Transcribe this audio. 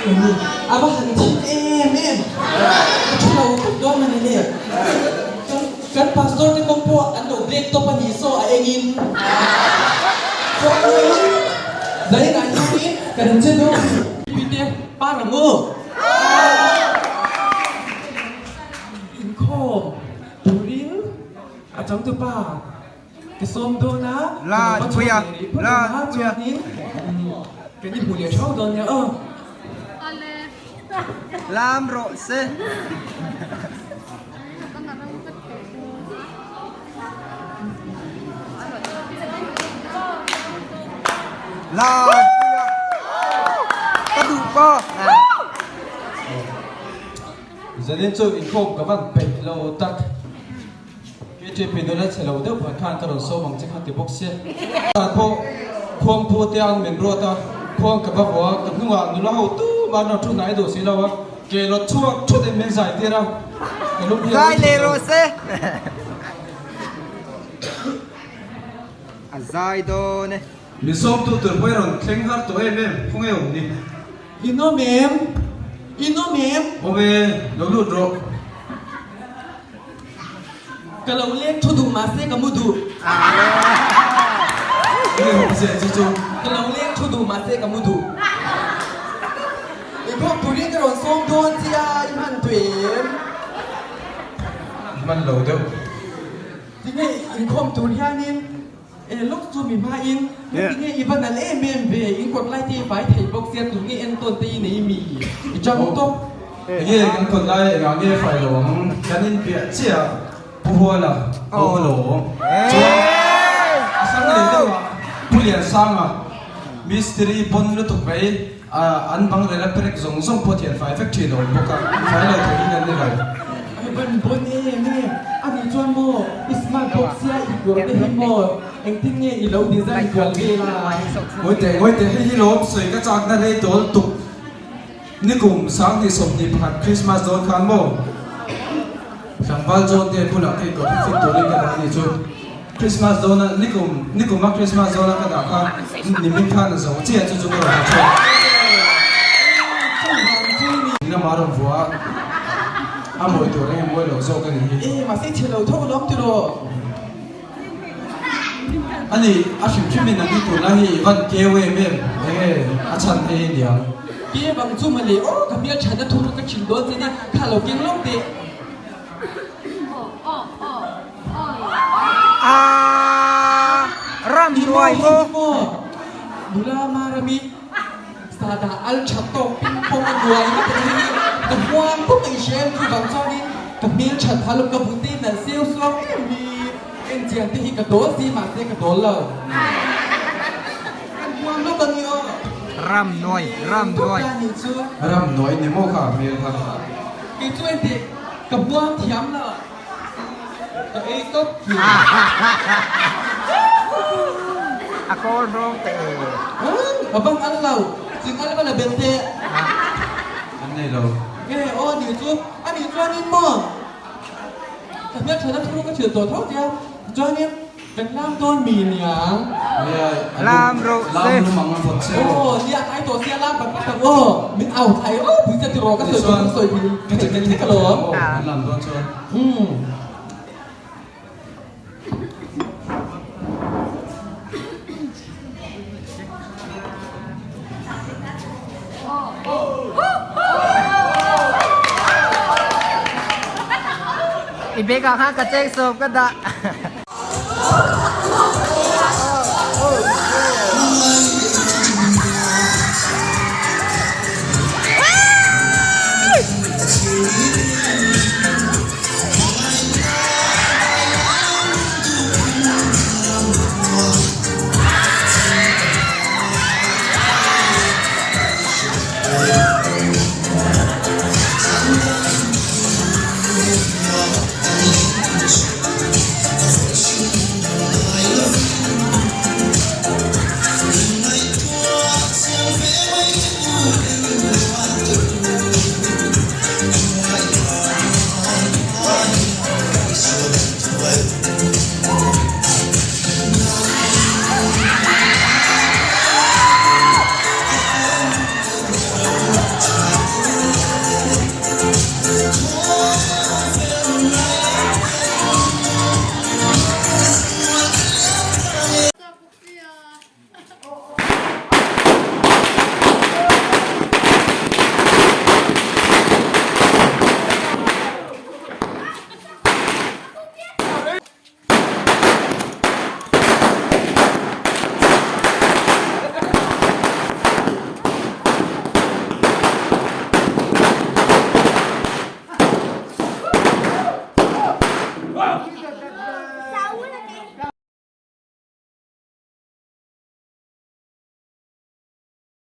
A va han thim em em. Ka thu lo tawp dawn a ni le. Kan kan pastor te kawng pawh an lo black tawp a nih saw a engin. Chuan zainah hianin kan che dawn a ni. Mipui te par ang u. Inkhawm turin a changtupa Ka sawm dawn a, ka lo va chhuak leh rih phawt ang a, chuanin kan inhmu leh theuh dawn nia aw. Lam rawh se. Lampuia ka duh pa. Zanin chu inkhawm ka van peih lo tak. KTP nula chhe lo deuh phan khan ka rawn sawm ang che kha ti bawk sia. Zan pawh khuangpu te an min ruat a, khuang ka va vua a, ka hnungah nula ho tumah an rawn thu hnai duh si lo a, ke lawt chhuak thut in min zai tir a, ka lum hi a Zai ui leh thei lo. rawh se. A zai dawn e. Min sawmtu tur pawh i rawn thleng har tawh em em, khawnge awm ni? In awm em? In awm em? Awm e, lo lut rawh. Ka lo leng thu duh mahse ka mu duh. Nge hawm zia chu chu. Ka lo leng thu duh mahse ka mu duh. I khawm turin ka rawn sawm dawn che a, i hman tawh em? Hman lo deuh. Tinge inkhawm tur hianin e lawk chu mi hmain tinge i va nalh em em ve, in kawt lai te i fai thei bawk sia tunge entawn te i nei mi i chang tawp. Enge kan kawt lai engah nge fai lo ang kan in piah chiah Pu Huala a awm lo chuan a sang leh deuh ah Pu Liansanga mistiri pawn lutuk mai an bang rel a perek zawng zawng pawh thian fai vek thin a awm bawk a fai lo thei in an ni lo. Ai ban bawn em em a nih chuan maw i smart bawk sia i kawr te hi maw engtin nge i lo design kual vel a. Ngawite ngawite hei hi lawm sawi ka chakna rei tawl tuk. Nikum 2021 Christmas dawn khan maw tlangval John te bulah kei ka fit turin ka dah a nih chu. Christmas dawna nikum nikuma Christmas dawna ka dah kha nimin khan a zo chiah chu chu ka rawn ha chhuak. Lama rawn vua a, a mawi tur eng mawi lo zawk a nih hi. E mahse chhe lo tho lawm tiraw. A ni, a hrim hrim in a ni tun lai hi i van keu em em, enge a chhan hei hi niang. Ke bang chu mawle aw ka hmel that a thu kha ka chhin dawn che nia, kha lo keng lawk teh. Aaa ram nuai maw. Nula Marami sada al tha tawk ping pawng a nuai vek a ni hi, ka huang pawp a i hria em chu vang chuanin ka hmel that hal ka bute nalh seu suau em hi. Enchian te hi ka dawl si mahse ka dawl lo. Kan huam lawk a ni aw. Ram nuai, ram nuai. Tuk ta nih chu. Ram nuai ni maw kha hmel kha. Kei chu engti ka huam thiam lo. Ka ei tawp thin. A kawl rawng teh e. A bang al lo. Ching al va la bet teh. An nei lo. Nge aw nih chu. A nih chuanin maw. Ka hmeltha na thu ka thil tawh tho tia chuanin kan lam dawn mi niang. Lam rawh se. Lam lum ang a vawt che aw. Aw nia tlai tawh sia lam tak tak aw min au thai aw pui che tiraw ka sawi tawh ka sawi pui Ka jacket hi ka alawm. An lam dawn chuan. Umm. I bag ah khan ka cheng sawm ka dah.